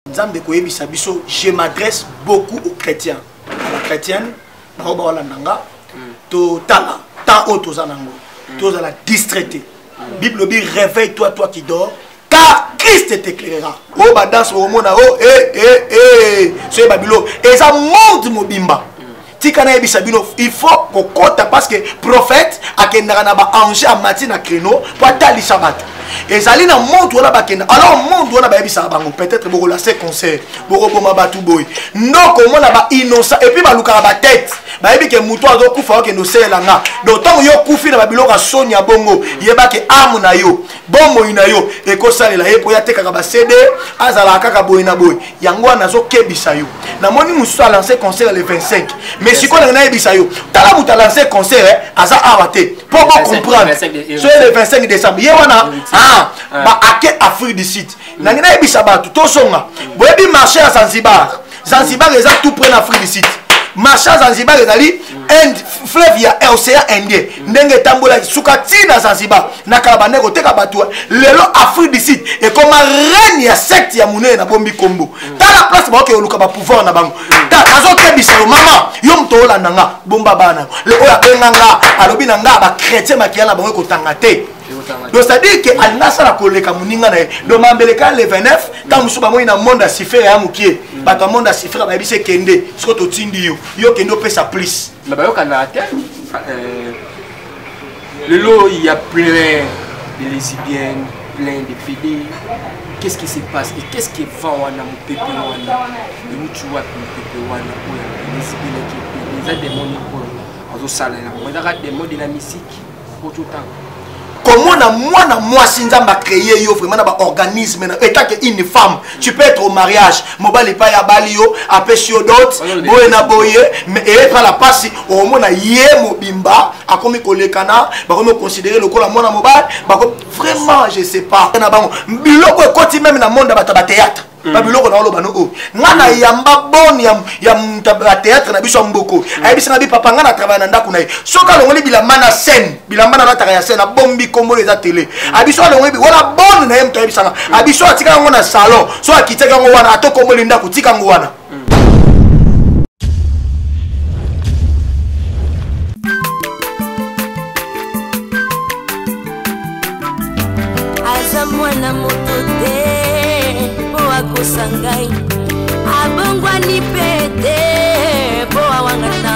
Nzambe koyebisa biso, je m'adresse beaucoup aux chrétiens, à la chrétienne, bango baolanda nga, totala temps oyo toza nango, tozala distrait te. Bible lobi réveille toi, toi qui dors, car Christ t'éclairera. Oyo badanse okomona o e e e soki babilo eza monde mobimba. Tika nayebisa bino, il faut kokota parce que prophète akendaka na baange amati na créneau mpo atalisa bato. Ezali na monde wana bakenda. Alors monde wana bayebisaka bango peut-être bokolase concert, bokoboma bato boye, ndoko omona ba innocent et puis balukaka ba tête, bayebi ke moto azokufa okende osalela nga. Donc ntango yo okufi na babiloko ya soni ya bongo, yeba ke ame na yo, bomoi na yo ekosalela ye mpo ye atekaka ba CD, azalaka kaka boye na boye. Yango wana nazokebisa yo. Namoni mosusu alance concert le 25, mais sikoyo nanga nayebisa yo, tala moto alance concert aza awa te mpo bocomprendre. Soki le 25 décembre ye wana ba ake Afrique du Sud, nangi nayebisa bato tozonga. Boyebi marché ya Zanzibar? Zanzibar eza tout près na Afrique du Sud. Marché ya Zanzibar ezali Inde, fleuve ya océan Indien, ndenge etambolaki suka ti na Zanzibar. Na kala bandeko koteka bato, lelo Afrique du Sud ekoma reine ya secte ya monene na bombi kombo. Tala place baoke koluka bapouvoir na bango. Nazokebisa yo mama, yo moto olanda nga, bomba bana. Le oyo abenga nga alobi na nga bachrétien makila na bango ekotanga te. Donc c'est-à-dire que alinga asala koleka moninga na ye. Donc mambeleka le 29, ntango mosusu bamoni na monde ya sifere ya mokie, bato ya monde ya sifere bayebisi ekende siko totindi yo, yo okende opesa plus. Mais bayokanaka te. Lelo il y a plein de lesbiennes, plein de PD. Qu'est-ce qui se passe et qu'est-ce qui va wana mopepe wana euti wapi? Mopepe wana oyo lesbienne qui PD eza démon oyo azosalela yango, ezaka démon de la musique po totanga. Komona mwana mwasi Nzambe acréé yo vraiment na baorganisme na étant que une femme, tu peux être au mariage, mobali epai abali yo, apesi yo dot boye na boye, mais eyepala mpasi omona ye mobimba akomi kolekana, bakomi koconsidere lokola mwana mobali bako vraiment je sais pas na bango biloko ekoti meme na monde ya bato ya bathéâtre. Babiloko na oloba no oyo nga na yamba bone ya moto ya théâtre na biso ya mboko, ayebisi nga bi papa nga na travaille na ndako na ye, soki alongoli bilamba na scène, bilamba na alataka ya scène, abombi kombo eza télé, abiso alongoli wana bone na ye, moto ayebisanga abiso atika yango na salon, so akitiaki yango wana atokomboli ndako, tika yango wana. Aza mwana moto te mpo akosa ngai, abongwani mpe te mpo awangana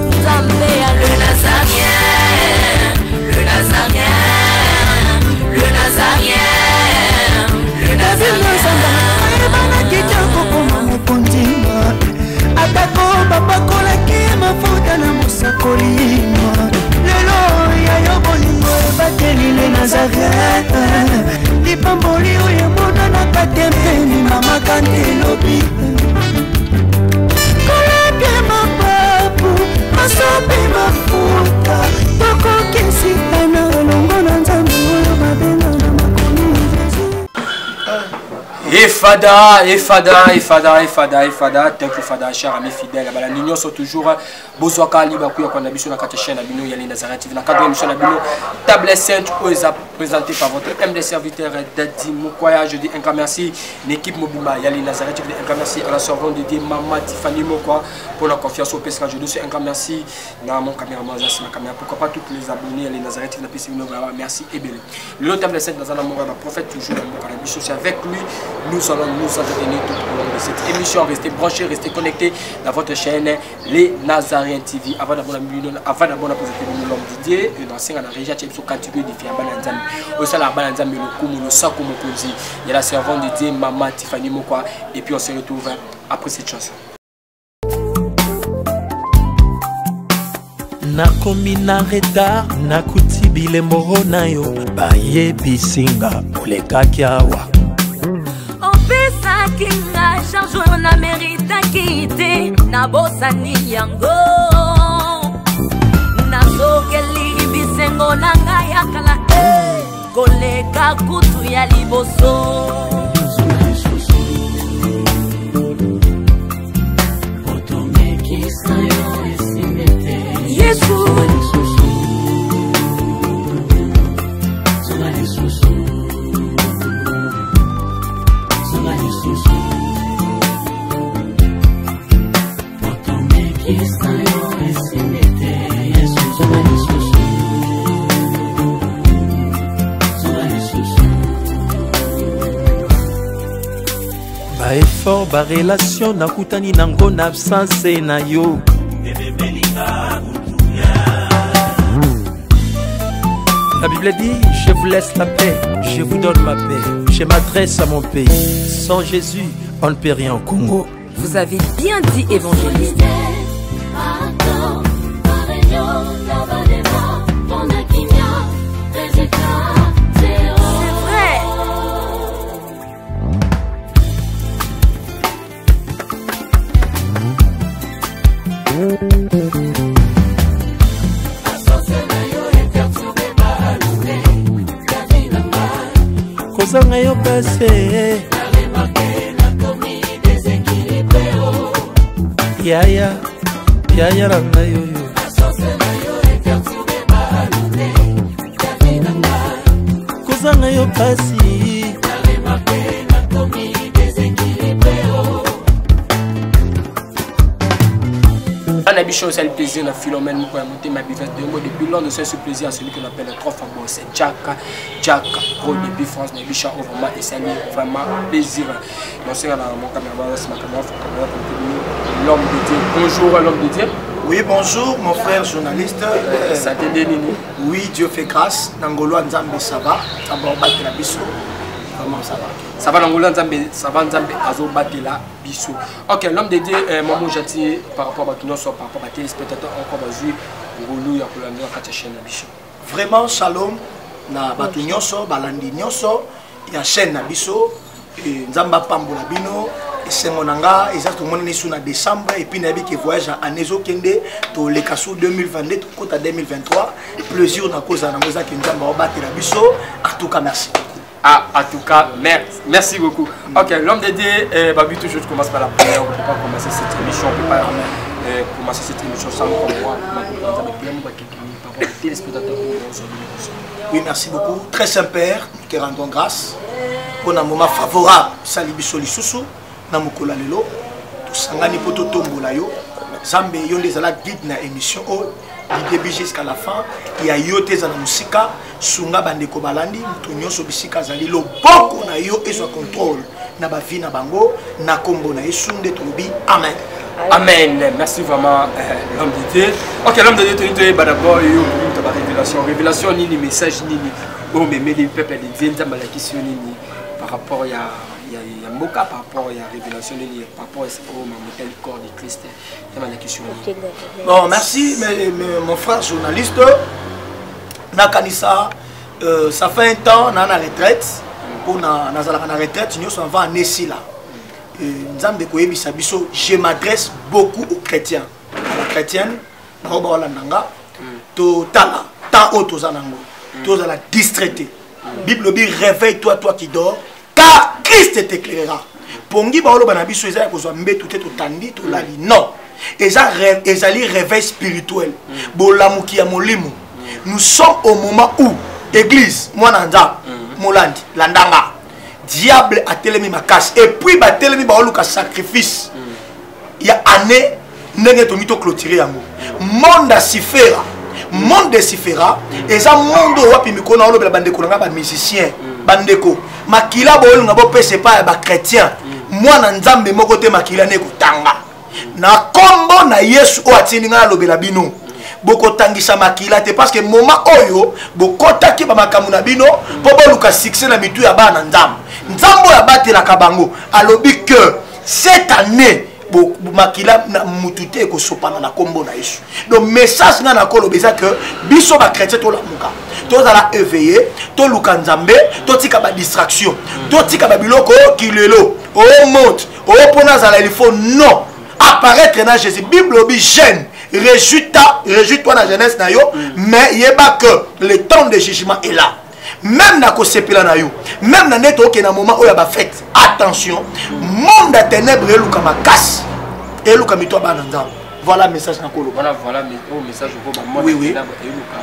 Nzambe ya le Nazarien, le Nazarien, le Nazarien, le Nazarien. Ayebanaki te kokoma mokonzi, atako bapakolaki mafuta na mosakoli. Lelo ya yo bolingo ebateli le Nazareth, lipamboli oyo emonanaka te mpeni mama kante elobi kolapia mapapu masopi mafuta tokokisitana elongo na Nzambe oyo babenga na makomi Jésus. Efada, Efada, Efada, Efada, Efada, thank you Fada, cher ami fidèle. Bala nyonso toujours bozwaka libaku ya kolanda biso na kati ya chaîne na bino ya Nazareth TV, na cadre émission na bino Table Sainte oyo eza présenté par votre humble serviteur Dadi Mokwaya. Je dis un grand merci l'équipe mobimba ya Nazareth TV, un grand merci à la servante de Dieu Mama Tiffany Mokwa pour la confiance au PSK. Je dis un grand merci na mon caméraman Zasi ma caméra, pourquoi pas toutes les abonnés ya Nazareth TV na PC bino vraiment merci ebele. Le Table Sainte dans un amour prophète toujours dans mon biso, c'est avec lui nous allons nous entretenir tout au long de cette émission. Restez branchés, restez connectés dans votre chaîne Les Nazaréens TV. Avant d'abord avant d'abord présenter l'homme Didier et dans la régie biso cantique de fia bana Nzambe. Osala bana Nzambe lokumu losako mokonzi. Il y a la servante de Dieu Mama Tiffany Mokwa et puis on se retrouve après cette chanson. Nakomi na retard, nakuti bilembo na yo, bayebisi nga olekaki awa. Opesaki nga charge oyo na meritaki te, nabosani yango, nazokeli bisengo na ngai ya kala koleka kutu ya liboso. Yesu, Baeffort, barelation nakutani nango na absence na yo. La Bible dit, je vous laisse la paix, je vous donne ma paix. Je m'adresse à mon pays. Sans Jésus, on ne peut rien au Congo. Vous avez bien dit, évangéliste. C'est vrai. Kozanga yo pese. Yaya, yaya na ngai oyo. Kozanga yo pasi. Ana biso osali plaisir na Philomène moko ya motema bivette de yango depuis Londres. Osali plaisir à celui qu'on appelle le trois fois boss Jack Jack Pro depuis France. Na biso oyo vraiment esali vraiment plaisir. Nasenga na mon caméraman, nsima caméra, fo caméra, l'homme de Dieu. Bonjour l'homme de Dieu. Oui, bonjour mon frère journaliste. Santé nde nini? Oui, Dieu fait grâce. Na ngolo ya Nzambe, ça va. Nzambe abatela biso. Vraiment, ça va. Ça va na ngolo ya Nzambe, ça va, Nzambe azobatela biso. Ok, l'homme de Dieu, mamo gentil par rapport à bato nyonso, par rapport à téléspectateur encore bazwi ngolu ya kolanda na kati ya chaîne na biso. Vraiment, shalom na bato nyonso balandi nyonso ya chaîne na biso. Nzambe apambola bino. Esengo na nga eza tomonani su na décembre, et puis nayebi ke voyage ya année ezokende, toleka su 2022, tokota 2023. Plaisir na kozala nango eza ke Nzambe aobatela biso. En tout cas, merci. Ah, en tout cas, merci, merci beaucoup. Ok, l'homme de Dieu, Babi, toujours, je commence par la prière. On ne peut pas commencer cette émission, on ne peut pas commencer cette émission sans moi. Oui, merci beaucoup. Très Saint-Père, nous te rendons grâce pour un moment favorable. Sali biso lisusu, na mokolo ya lelo, tosangani mpo totombola yo. Nzambe, yo nde ezala guide na émission oyo, du début jusqu'à la fin. Ya yo te ezala mosika, sunga bandeko balandi, moto nyonso bisika azali, loboko na yo ezwa contrôle na bavie na bango, na kombo na Yesu nde tolobi amen. Amen. Merci vraiment, l'homme de Dieu. Ok, l'homme de Dieu, tu es d'abord, yo, tu as révélation. Révélation, nini, message, nini. Oh, mais, mais, le peuple de Dieu, nzambe alakisi yo nini par rapport ya mboka, par rapport ya révélation nini, par rapport au mamotel corps de Christ, nzambe alakisi yo nini? Bon, merci, mais, mon frère journaliste, nakanisa, ça fait un temps, na retraite, pour na nazalaka na retraite, nyonso avant année là. Nzambe koyebisa biso, je m'adresse beaucoup aux chrétiens, à la chrétienne, bao baolanda nga, totala temps oyo toza nango, tozala distrait te. Bible lobi, réveille-toi, toi qui dors, car Christ t'éclairera. Pongi baoloba na biso eza ya kozwa mbetu te, totandi tolali, non, eza ezali réveil spirituel, bolamuki ya molimo. Nous sommes au moment où église, mwana Nzambe, molandi landanga, diable atelemi makasi, et puis batelemi baoluka sacrifice ya année ndenge tongi toclôturer yango. Monde asifera, monde esifera, eza monde oyo wapi mikolo na olobela bandeko na nga bamusicien, bandeko makila boyolinga bopesa epai ya bachrétien, mwana Nzambe moko te makila ne ekotanga na kombo na Yesu oyo atindi ngai alobela bino. Bokotangisa makila te, parce que moment oyo bokotaki bamakambo na bino mpo boluka succès na mitu ya bana Nzambe, Nzambe oyo abatelaka bango alobi que cette année makila na mutu te ekosopana na kombo na Yesu. Donc message nga nakoloba eza que biso bachrétien tolamuka, tozala éveillé, toluka Nzambe, totika badistraction, totika babiloko kilelo omonte oyo mpona azala, il faut non apparaître na Jésus. Bible obi jeune, réjouis-toi, réjouis-toi na jeunesse na yo, mais yeba que le temps de jugement est là. Même na kosepela na yo, même na nde tookende na moment oyo ya bafete, attention, monde ya ténèbre eluka makasi, eluka mito ya bana Nzambe. Voilà message na koloba. Voilà, voilà, oh, message oko ba monde Oui, oui. eluka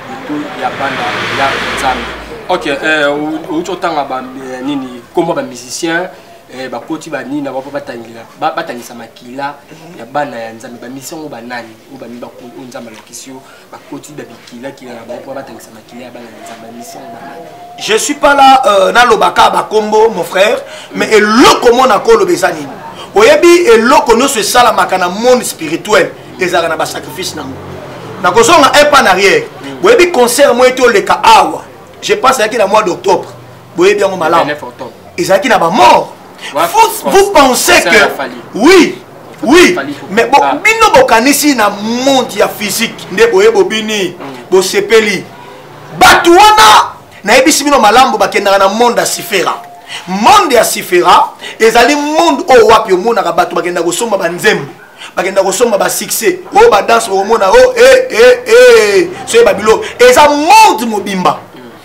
mito ya bana ya Nzambe. Ok, outi otanga ba nini, kombo ba musicien. Eh, bakoti banini na bango mpo batangela batangisa makila ya bana ya nzambe bamisi yango banani oyo bami oyo nzambe alakisi yo bakoti babikilakila na bango mpo batangisa makila ya bana ya nzambe bamisi yango banani. Je suis pas là nalobaka bakombo, mon frère, mais eloko mona koloba eza nini? Oyebi, eloko nyonso esalamaka na monde spirituel ezalaka na basacrifice nango. Nakozonga un pas en arrière. Boyebi concert moko ete oleka awa, je pense ezalaki na mois d'octobre, boyebi yango malamu, ezalaki na bamort. Vous pensez que oui, mais bon, bino bokanisi na monde ya physique nde boye bobini, bosepeli. Bato wana, nayebisi bino malamu, bakendaka na monde ya sifera. Monde ya sifera ezali monde oyo wapi omonaka bato bakenda kosomba banzembo, bakenda kosomba basuccès, oyo badanse bokomona o soki babilo eza monde mobimba.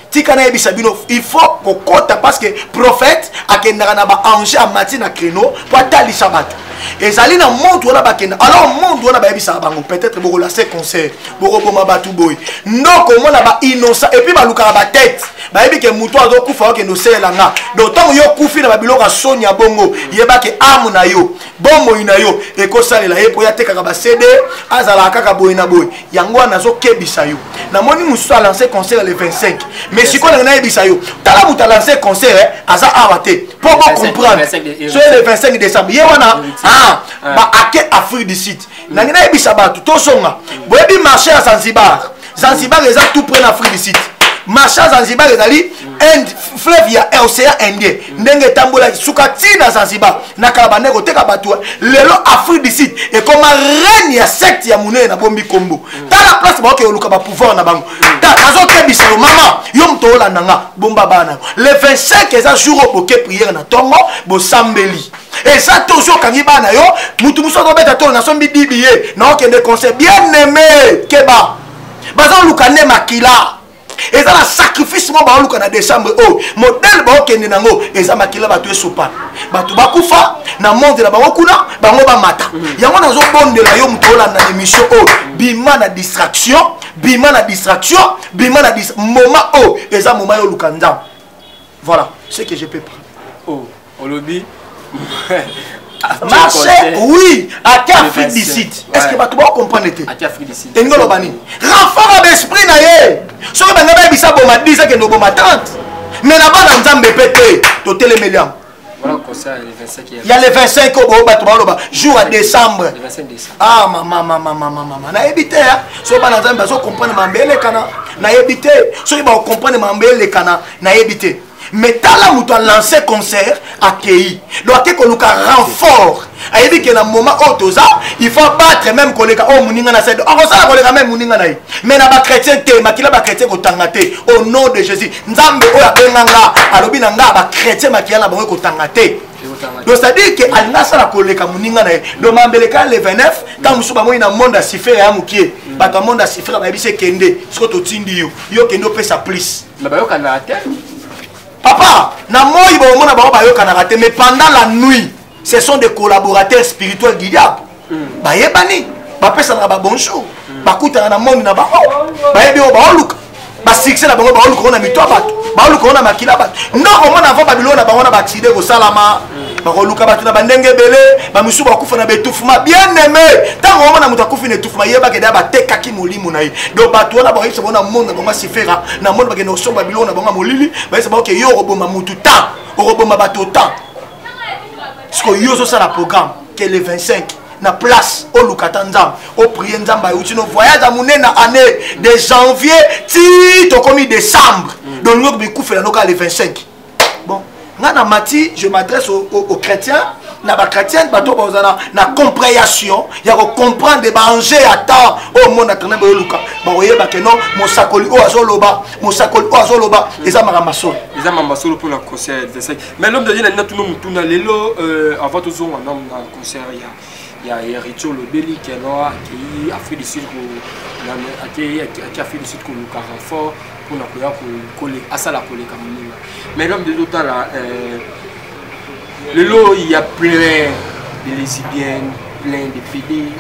Tika nayebisa bino, il faut kokota parce que prophète akendaka na baange, amati na créneau mpo atalisa bato ezali na monde wana bakenda. Alors monde wana bayebisaka bango: peut-être bokolancer concert, bokoboma bato boye. Ndoko omona bainnocent et puis balukaka batete, bayebi ke moto azokufa okende osalela nga. Donc ntango yo kufi na babiloko ya soni ya bongo, yebake âme na yo, bomoi na yo ekosalela ye mpo ye atekaka baCD, azalaka kaka boye na boye. Yango wana nazokebisa yo. Namoni mosusu alance concert le 25, mais sikoyo nange nayebisa yo, tala, moto alance concert aza awa te mpo bocomprendre. So le 25 décembre ye wana ake Afrique du Sud. Nange nayebisa bato, tozonga. Boyebi marché ya Zanzibar? Zanzibar eza tout près na Afrique du Sud. Marché ya Zanzibar ezali Inde, fleuve ya océan Indien ndenge etambolaki suka ntina Zanzibar na kala, bande koteka bato. Lelo Afrique du Sud ekoma reine ya secte ya monene na bombi kombo. Tala place baoke koluka bapouvoir na bango. Nazokebisa yo, mama, yo moto olanda nga, bomba bana. Le 25 eza jour oyo boke prière na ntongo, bosambeli, eza toujours okangi bana yo. Mutu mosusu azobeta tolo: nasombi dibi ye, naokende concert. Bien aimé, keba, bazoluka nde makila. Eza na sacrifice mo baoluka na décembre oyo. Modèle baokende nango eza makila bato esopana, bato bakufa na monde na bango kuna, bango bamata. Yango nazobondela yo moto olanda na émission oyo, bima na distraction, bima na distraction, bima na moment oyo eza moment yo oluka Nzambe. Voilà ce que je peux parler. Oh, olobi. Marché, oui, ake Afrique du Sud. Est ce que bato bakocomprendre te? Elingi oloba nini? Renfort ya baesprit na ye. Soki bango bayebisa boma 10, akende oboma 30, mais na bana Nzambe mpe te, totelemeli yango. Ya le 25 oyo bato baloba jour ya décembre. Ah, mama, mama, mama, mama, nayebi te soki bana Nzambe bazocomprendre mambe elekana. Nayebi te soki bakocomprendre mambe elekana, nayebi te. Mais tala, moto alance concert akei, donc ake koluka renfort. Ayebi ke na moment oyo toza, il faut battre même koleka oyo moninga na sede akosala, koleka même moninga na ye. Mais na bachrétien te, makila bachrétien kotanga te, au nom de Jésus. Nzambe oyo abenga nga alobi na nga, bachrétien makila na bango ekotanga te. Donc c'est à dire ke alingi asala koleka moninga na ye. Donc mambeleka le 29, ntango mosusu bamoi na monde ya sifere ya mokie, bato ya monde ya sifere bayebisi ekende sikoyo, totindi yo, yo kende opesa plus. Mais bayokanaka te. Papa, na moi bomona bango bayokanaka te, mais pendant la nuit ce sont des collaborateurs spirituels du diable. Bayebani, bapesanaka babonjour, bakutana na monde na bango, bayebi oyo baoluka basuccès na bango, baoluka ngo na mito ya bato, baoluka ngo na makila bato. Ndoko omona avant babiloko na bango na baaccident kosalama, bakoluka bato na bandenge ebele, bamisusu bakufa na betufuma. Bien aimé, ntango omona moto akufi na etufuma, yebaka eda batekaki molimo na ye. Donc bato wana bakoyebisa bango na monde na bango asifera, na monde bakende kosomba biloko na bango ya molili, bayebisa bango ke yo okoboma motu tan, okoboma bato tan. Sikoyo yo ozosala programme ke le 25, na place oluka ta Nzambe, oprie Nzambe, ayuti no voyage ya monene na année de janvier ti tokomi décembre, donc lingo bikufela noka le 25. Bon, nga na mati, je m'adresse aux chrétiens, na bachrétienne, bato baza na compréhension ya kocomprendre baenjeu ya temps oyo monde atene boyoluka, bakoyeba ke non, mosakoli oyo azoloba, mosakoli oyo azoloba eza makambo solo. Eza makambo solo mpona concert 25. Mais l'homme de Dieu, nalinga tuna motuna lelo avant tozonga nano na concert ya Héritier. Olobeli keno akei Afrique du Sud, akei Afrique du Sud koluka renfort mpona koya asala koleka moninga. Mais l'homme de Dieu, totala lelo, il y a plein de lesbiennes, plein de PD.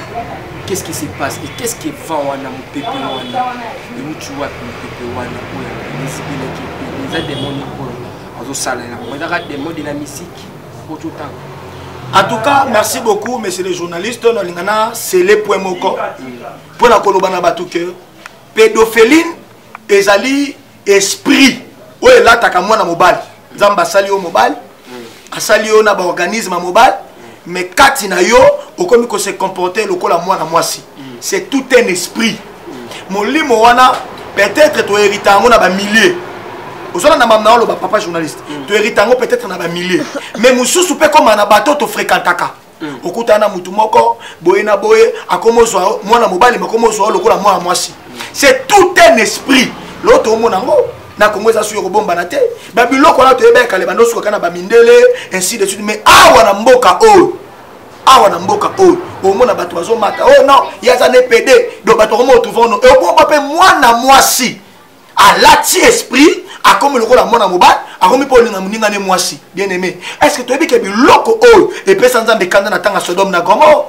Qu'est-ce qui se passe et qu'est-ce qui va wana? Mopepe wana euti wapi? Mopepe wana oyo lesbienne ki PD eza démon oyo azosalela yango, ezaka démon de la musique. Ototanga. En tout cas, merci beaucoup, monsieur le journaliste. Nolingana, c'est le point moko. Pour la koloba na bato que pédophilie ezali esprit oyo elataka mwana mobali. Nzambe asali yo mobali, asali yo na ba organisme ya mobali, mais kati na yo okomi ko se comporter lokola mwana mwasi. C'est tout un esprit. Molimo wana peut-être to hérita yango na ba milliers. Ozala na mamna oloba papa journaliste. To hérita yango peut-être na ba milliers. Mais mosusu pe koma na bato to fréquentaka. Okutana na mutu moko boye na boye, akomozwa mwana mobali, makomozwa lokola mwana mwasi. C'est tout un esprit. L'autre omona yango na Congo eza suyo kobombana te. Ba biloko wana toyebaka kala bando suka na ba mindele ainsi de suite, mais awa na mboka oyo, awa na mboka oyo omona bato bazomata, oh non, ye aza na PD, donc bato bakoma retrouver ono. Et obomba mpe mwana mwasi alati esprit, akomi lokola mwana mobali, akomi mpo olinga moninga ne mwasi. Bien aimé, est-ce que toyebi ke biloko oyo epesa Nzambe kanda na tanga Sodome na Gomorrhe?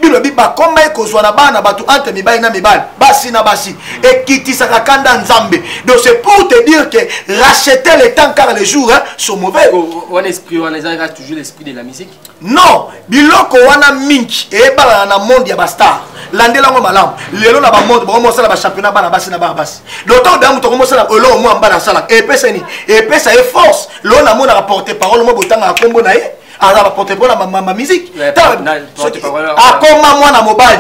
Bilobi bakoma ekozwa na bana bato entre mibali na mibali, basi na basi, ekitisaka kanda Nzambe. Donc c'est pour te dire que racheter le temps car les jours, hein, sont mauvais. Oh, wana esprit wana ezalaka toujours l'esprit de la musique. Non, biloko wana mingi ebalana na monde ya ba star. Landela ngo malamu. Lelo na ba monde ba mosala ba championnat bana basi na bana basi. Donc tant que moto mosala olo mo ambala sala epesa ni epesa ye force. Lelo na mona porte parole mo botanga kombo na ye. Aza ba porte parole ma ma musique. Ouais, Tala, na, porte parole, akoma mwana mobali.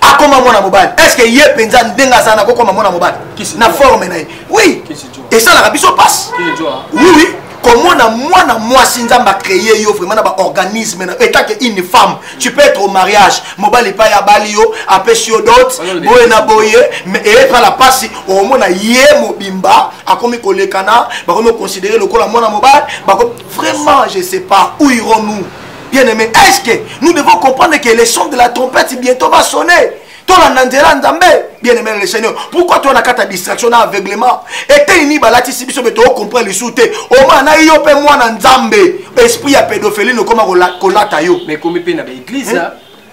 Akoma mwana mobali. Est-ce que ye penza ndenga sana ko koma mwana mobali? Kisi Na jo. forme na ye. Oui. Kisi jo. Et ça la biso passe. Kisi jo, hein. Oui oui. Comment na mwana mwasi Nzambe a créé yo vraiment na ba organisme na étant que une femme, tu peux être au mariage, mobali pa ya bali yo, apesi yo dot, boye na boye, mais et pas la passe au mona ye mobimba, akomi kolekana, bakomi considérer lokola mwana mobali, bako vraiment je sais pas où irons-nous. Bien-aimé, est-ce que nous devons comprendre que le son de la trompette bientôt va sonner? Toi, la nzela Nzambe, bien-aimé le Seigneur. Pourquoi toi, na kata distraction, na aveuglement? Et t'es ni balati si biso, mais tu comprends les sous-té. Au moins, na yo pe moi na Nzambe. Esprit ya pédophilie, no koma kolata yo. Mais comme pe na ba église, Hein?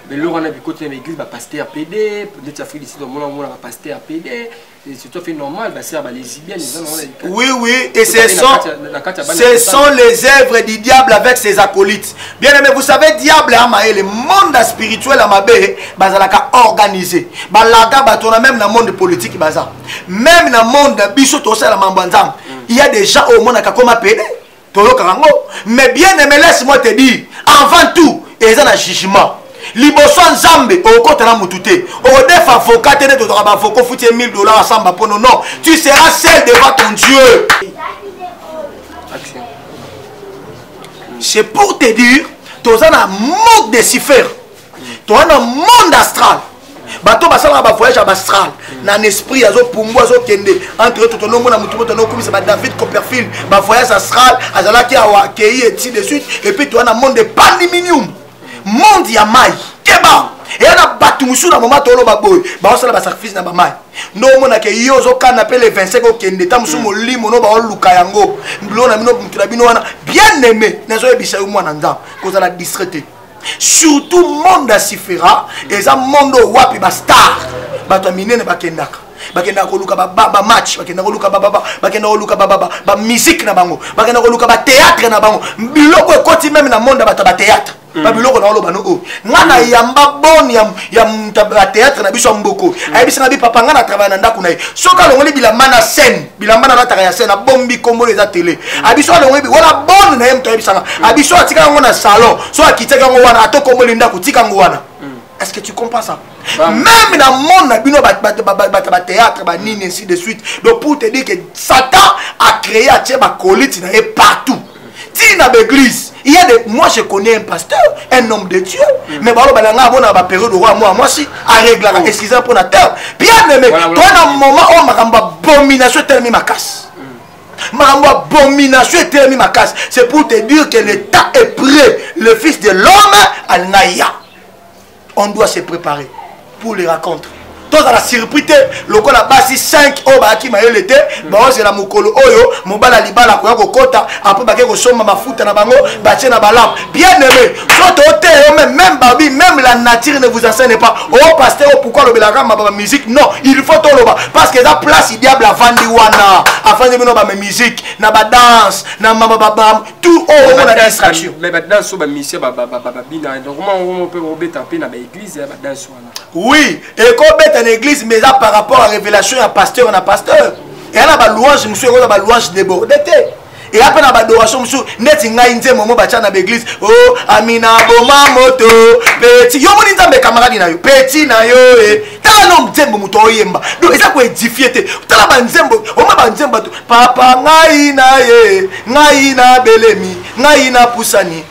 mais l'on a vu côté na église, ba pasteur PD, peut-être Afrique d'ici, donc, moi, ba pasteur PD. Et c'est tout à fait normal, bah, c'est, bah, les lesbiennes, les gens, on a des Oui, oui, et Tout à fait, la carte, la carte, la ce carte, sont les œuvres du diable avec ses acolytes. Bien aimé, vous savez, diable a maé, le monde spirituel a mabé, bazalaka organisé. Balaga, batona, même dans le monde politique, baza. Même dans le monde, biso, tout ça, la mambanzam. Il y a des gens au monde qui ont pédé. Toyoka yango. Mais bien aimé, laisse-moi te dire, avant tout, ils ont un jugement. Liboso Nzambe okota na mutu te. Odefa avocat te to ba avocat futi mille dollars ensemble pono non. Tu seras seul devant ton Dieu. Action. C'est pour te dire, toza na monde de cifre. Toza na monde astral. Bato basala ba voyage astral na un esprit azo pumbu azo kende entre tout no mona mutu moto no kumisa ba David Copperfield ba voyage astral azalaki awa kei et ainsi de suite et puis toza na monde de pandemonium. Monde ya mai keba eya na bato mosusu na moma toloba boye baosala ba sacrifice na ba mai ndo omonaka yo ozokana pe le 25 okende ta mosusu molimo no baoluka yango biloko na bino motu na bino wana bien aimé nazoyebisa yo mwana nzambe kozala distrait te. Surtout monde ya sifera eza monde oyo wapi ba star bato ya minene bakendaka bakendaka koluka ba, ba, ba match bakendaka koluka ba, ba, ba, bakendaka koluka ba, ba, ba, ba musique na bango bakendaka koluka ba théâtre na bango biloko ekoti même na monde ya bato ya ba théâtre. Ba biloko na oloba no oyo. Nga na yamba bonne ya mutu ya ba théâtre na biso ya mboko. Ayebisi nga bi papa nga na travaille na ndako na ye. Soki alongoli bilamba na scène, bilamba na lataka ya scène, abombi kombo eza télé. Abiso alongoli bi, wana bonne na ye mutu ayebisa nga. Abiso atika yango na salon, so akitiaki yango wana, ato kombo li ndako, tika yango wana. Est-ce que tu comprends ça? Bam. Même dans le monde, na bino, ba, ba, ba, ba, ba, ba, théâtre, ba, nini, ainsi de suite. Donc pour te dire que Satan a créé, a tiré ba colite, na ye partout. Ti na l'église, il y a des, moi je connais un pasteur, un homme de Dieu, mais bah, bah, bah, bah, bah, période roi, moi, moi si, a réglé, excusez pour la terre. Bien aimé, Voilà, voilà. toi, dans le moment où ma abomination est tellement ma casse. Ma abomination est tellement ma casse. C'est pour te dire que l'état est prêt. Le fils de l'homme, Al-Naya. On doit se préparer pour les rencontres. Toi, dans la surprise, le col a basi 5 oyo bayaki mayele te, baozela mokolo oyo, mobala libala akoya kokota, après bake kosomba mafuta na bango, batie na balampe. Bien aimé, soki toteya yo même, Même babi, même la nature ne vous enseigne pas. Oh pasteur, oh, pourquoi lobelaka ma musique? Non, il faut toloba parce que eza place diable avandi wana. Afandi bino ba musique, na ba danse, na ma ba ba tout oyo omona distraction. Mais ba danse ba musicien ba ba ba ba bina donc comment on peut obeta pe na ba église ba danse wana? Oui, ekobeta na église mais eza par rapport à révélation ya pasteur na pasteur. Eya na ba louange mosusu ekoza ba louange débordé te. Eya mpe na baadoration mosusu neti ngai nzembo mo batya na baeglise o oh, amina boma moto peti yo moni nzambe kamaradi na yo peti na yo e tala no nzembo moto oyemba donc eza koedifie te. Tala banzembo oma banzembo bato papa ngai na ye ngai na belemi ngai na pusani.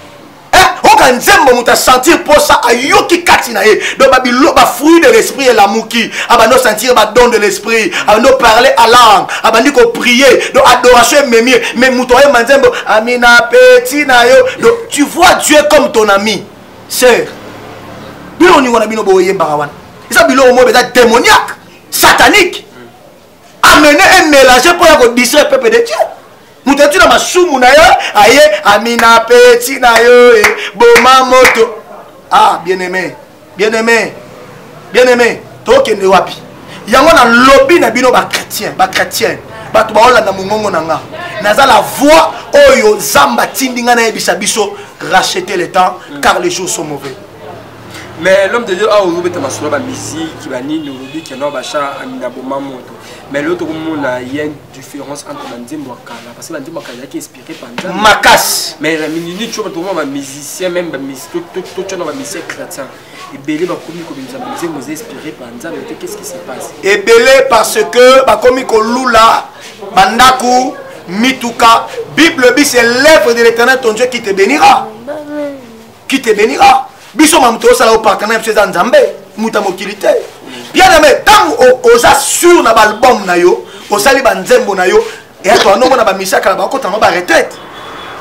Oka nzembo moto asentir posa ayoki kati na ye. Donc babilo bafruit de l'esprit elamuki, abandi osentir badon de l'esprit, abandi oparler à langue, abandi koprier, donc adoration ememi ye. Mais moto ayemba nzembo amina peti na yo, donc tu vois Dieu comme ton ami. Sœur, bino oningo na bino boyembaka wana eza biloko moko eza démoniaque, satanique, amener et mélanger mpo ya kodistraire peuple de Dieu. Moto ati na masumu na ye aye amina peti na yo e boma moto. Ah, bien aimé, bien aimé, bien aimé, tokende wapi? Yango na lobi na bino bachrétien, bachrétienne, bato baolanda mongongo na nga, naza la voix oyo Nzambe atindi nga nayebisa biso: racheter le temps, car les jours sont mauvais. Mais l'homme de Dieu, awa ozobeta masolo ya bamusike banini, olobi keno bacha amina boma moto, mais lelo tokomona ye différence entre banzembo ya kala, parce que banzembo ya kala ezalaki inspiré par Nzambe makasi. Mais na minute oyo tokomona bamusicien, même totya na bamusicien chrétien ebele bakomi kobimisa banzembo eza inspiré par Nzambe te. Qu'est-ce qui se passe? Ebele parce que bakomi kolula bandako mituka. Bible bi c'est l'œuvre de l'Éternel ton Dieu qui te bénira, qui te bénira. Biso mamu tozosala o partenaire biso eza Nzambe, moto ya mokili te. Bien aimé, ntango oza sur na baalbum na yo, osali banzembo na yo, eya to anomona bamisakala bakota yango baretraite,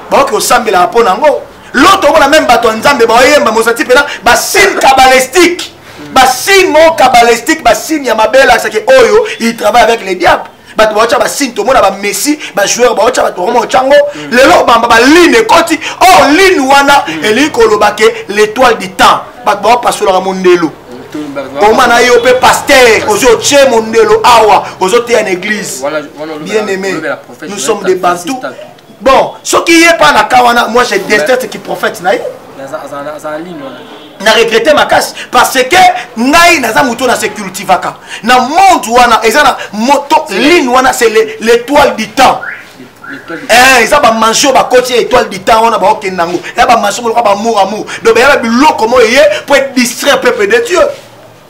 baoki osambelaka mpo na yango. Loto omona meme bato ya Nzambe baoyemba mosati mpena basigne kabalistique, basigne moko kabalistique, basigne ya mabe elakisaki oyo il travaille avec les diables. Bato baotya basigne, tomona bamessi, bajoueur baotya, bato bakoma otya yango. Lelo bamba baline ekoti or line wana elingi koloba ke l'étoile du temps. Bato baopasolaka mondelo oma na yo mpe paster ozwi otie mondelo awa ozoteya na église. Bien aimé, nous sommes des bantou. Bon, soki ye pa na ka wana, moi je déteste ki prophète na ye, na regrette makasi, parce que ngai naza moto na se cultivaka na monde wana. Eza na moto ligne wana, c'est l'étoile du temps. Eza bamansion bakoti ya étoile du temps wana, baokende yango ya bamansion moloka bamour amour. Donc baya biloko moko eye po distraire peuple de Dieu,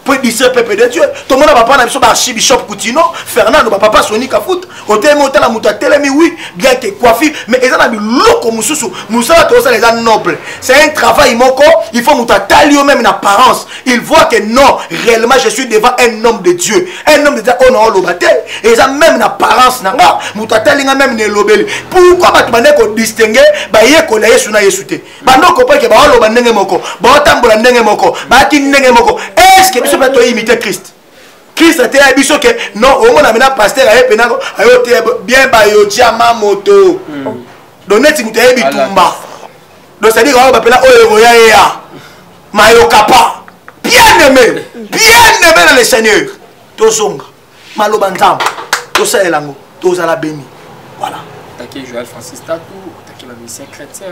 po distraire peuple de Dieu. Tomona bapapa na biso baarchibishop Kutino Fernando, bapapa Soni Kafuta, otelemi otala moto atelemi, oui, bien que coiffure, mais eza na biloko mosusu. Mosala tozosala eza noble, c'est un travail moko il faut moto atali yo même na apparence, il voit que non, réellement je suis devant un homme de Dieu, un homme de Dieu oyo na oloba te. Eza même na apparence na nga, moto atali nga même na elobeli. Pourquoi bato bandeki kodistingue bayekola Yesu na Yesu te? Bando kopeke baoloba ndenge moko, baotambola ndenge moko, bayaki ndenge moko. Est ce que biso mpe toimite Christ? Christ ateya biso ke non, omona mena paster aye mpena ayo teya bien bayotiama moto. Donc neti moto ayebi tumba, donc c'est à dire oyo bapena oyo ekoya yeya mayoka pa. Bien aimé, bien aimé dans le Seigneur, tozonga maloba Nzambe, tosalela yango, tozala béni. Voilà. Attaqué Joël Francis Tatou, attaqué ba musicien chrétien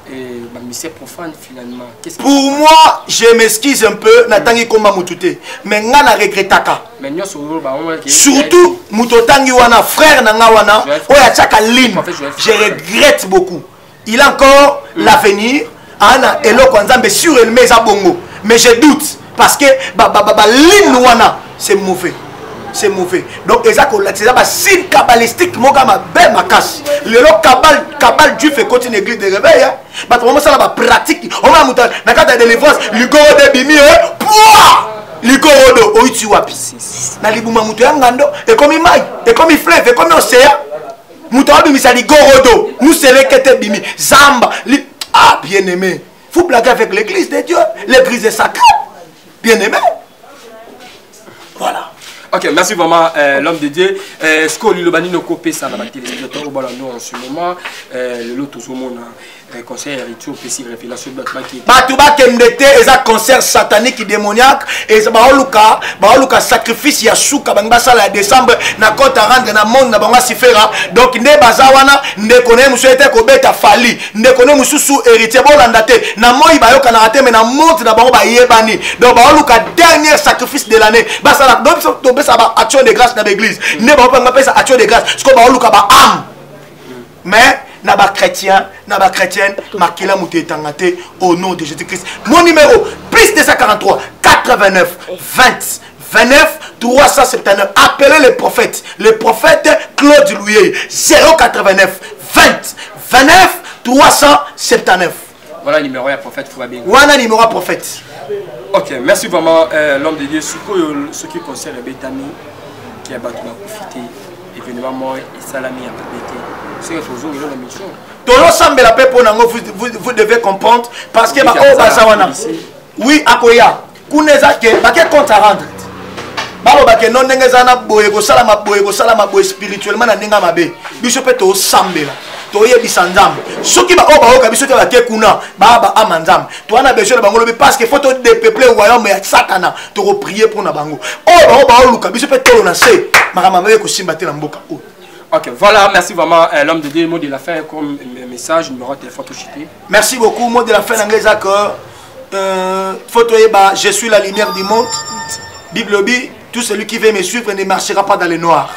et ba musicien profane finalement. Qu'est-ce qui Pour moi, je m'excuse un peu, natangi komba mutu te, mais nga na regrettaka. Mais nyonso oyo ba on Surtout mutu otangi wana, frère na nga wana, oyo atiaka ligne. Je regrette beaucoup. Il a encore l'avenir, ana eloko ya Nzambe sur elle eza bongo. Mais je doute parce que ba ba ba, ba ligne wana c'est mauvais. C'est mauvais. Donc eza kolakisa eza ba signe kabbalistique moko ya mabe makasi. Lelo kabal kabal juif ekoti na église de réveil, hein. Bato bamosala ba pratique. Omona moto na kati ya délivrance likoro de bimi eh, poa likorodo oyuti wapi? Na libuma moto ya ngando ekomi mai, ekomi fleuve, ekomi océan. Moto abimisa ligorodo muselekete bimi zamba li... Ah, bien aimé, faut blaguer avec l'église de Dieu? L'église est sacrée, bien aimé. Voilà. Ok, merci vraiment, l'homme de Dieu. Ce que liloba nini okopesa na batéléspectateur oyo balanda en ce moment, lelo tozomona Concert héritier opesi révélation bato bakende. Bato bakende te, eza concert satanique démoniaque. Eza baoluka, baoluka sacrifice ya suka bangi basala ya décembre na compte à rendre na monde na bango asifera. Donc nde baza wana, ndeko na ye mosusu ete kobeta Fally, ndeko na ye mosusu héritier, bolanda te na moi bayokanaka te, mais na monde na bango bayebani. Donc baoluka dernier sacrifice de l'année basala. Donc biso topesa ba action de grâce na baeglise, nde bango mpe bapesa action de grâce, sikoyo baoluka ba âme. Mais na ba chrétien, na ba chrétienne, makila moto etanga te, au nom de Jésus-Christ. Mon numéro plus 243 89 20 29 379. Appelez le prophète, le prophète Claude Louye, 089 20 29 379. Voilà numéro ya prophète Fouabé. Wana numéro ya prophète. Ok, merci vraiment l'homme de Dieu. Sikoyo soki concert ebetami ya bato bakufi te, événement moko esalami ya mabe te, soki tozongela na mission tozosambela mpe mpo nango. Vous devez comprendre parce que baoyo baza wana, oui, akoya kuna eza ke bake compte à rendre, baloba ke no ndenge eza na boye kosalama boye, kosalama boye spirituellement na ndenge ya mabe. Biso mpe tosambela, toyebisa Nzambe soki baoyo bayoka biso te bake kuna baa baama Nzambe, toza na besoin na bango lobi, parce que faut todépeupler royaume ya Satana. Tokoprier mpo na bango oyo bango baoluka biso mpe tolo na se makambo mabe kosimba te na mboka oyo. Ok, voilà, merci vraiment, l'homme de Dieu. Mot de la fin comme message, numéro de téléphone tout. Merci beaucoup. Mot de la fin, na que faut toyeba, je suis la lumière du monde. Bible dit, tout celui qui veut me suivre ne marchera pas dans le noir,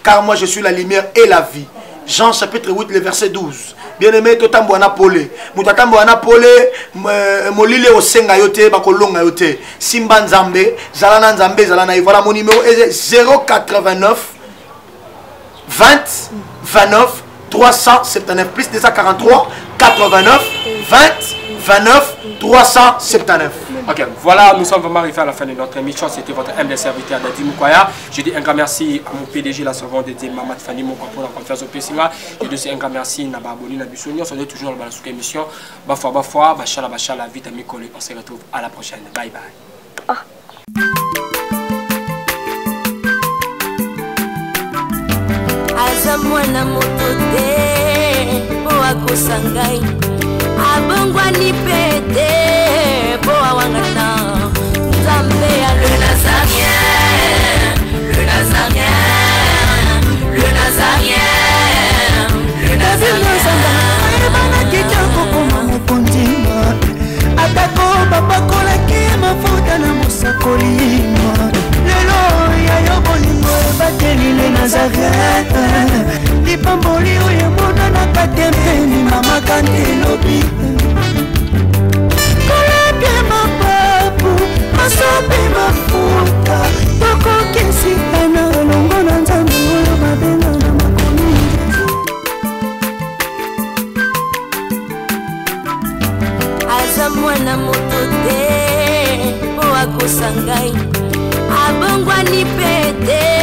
car moi je suis la lumière et la vie. Jean chapitre 8, le verset 12. Bien-aimé, totambola na pole. Moto atambola na pole, molili osenga yo te, bakolonga yo te. Simba Nzambe, zala na Nzambe, zala na ye. Voilà mon numéro est 089 20 29 379 plus 243 89 20 29 379. Ok, voilà, nous sommes vraiment arrivés à la fin de notre émission. C'était votre humble serviteur Dadi Moukoya. Je dis un grand merci à mon PDG, la servante de Dieu, Mamad Fanny Moukoya, pour la confiance au Pessinga. Je dis aussi un grand merci à Baboni, na Bissou. Nous sommes toujours dans la émission. Bafwa, bafwa, bachala, bachala, vite, ami collé. On se retrouve à la prochaine. Bye bye. Ah. Aza mwana moto te mpo akosa ngai, abongwani mpe te mpo awangana Nzambe ya le Nazarien, le Nazarien, le Nazarien, le Nazarien. Ayebanaki te kokoma mokonzi, atako bapakolaki mafuta na mosakoli. Lelo ya yo bolingo ebateli le Nazareth, lipamboli oyo emonanaka te mpeni mama kante elobi kolapie mapapu masopi mafuta tokokisikana elongo na Nzambe oyo babenga na makomi. Aza mwana moto te mpo akosa ngai, abongwani mpe te.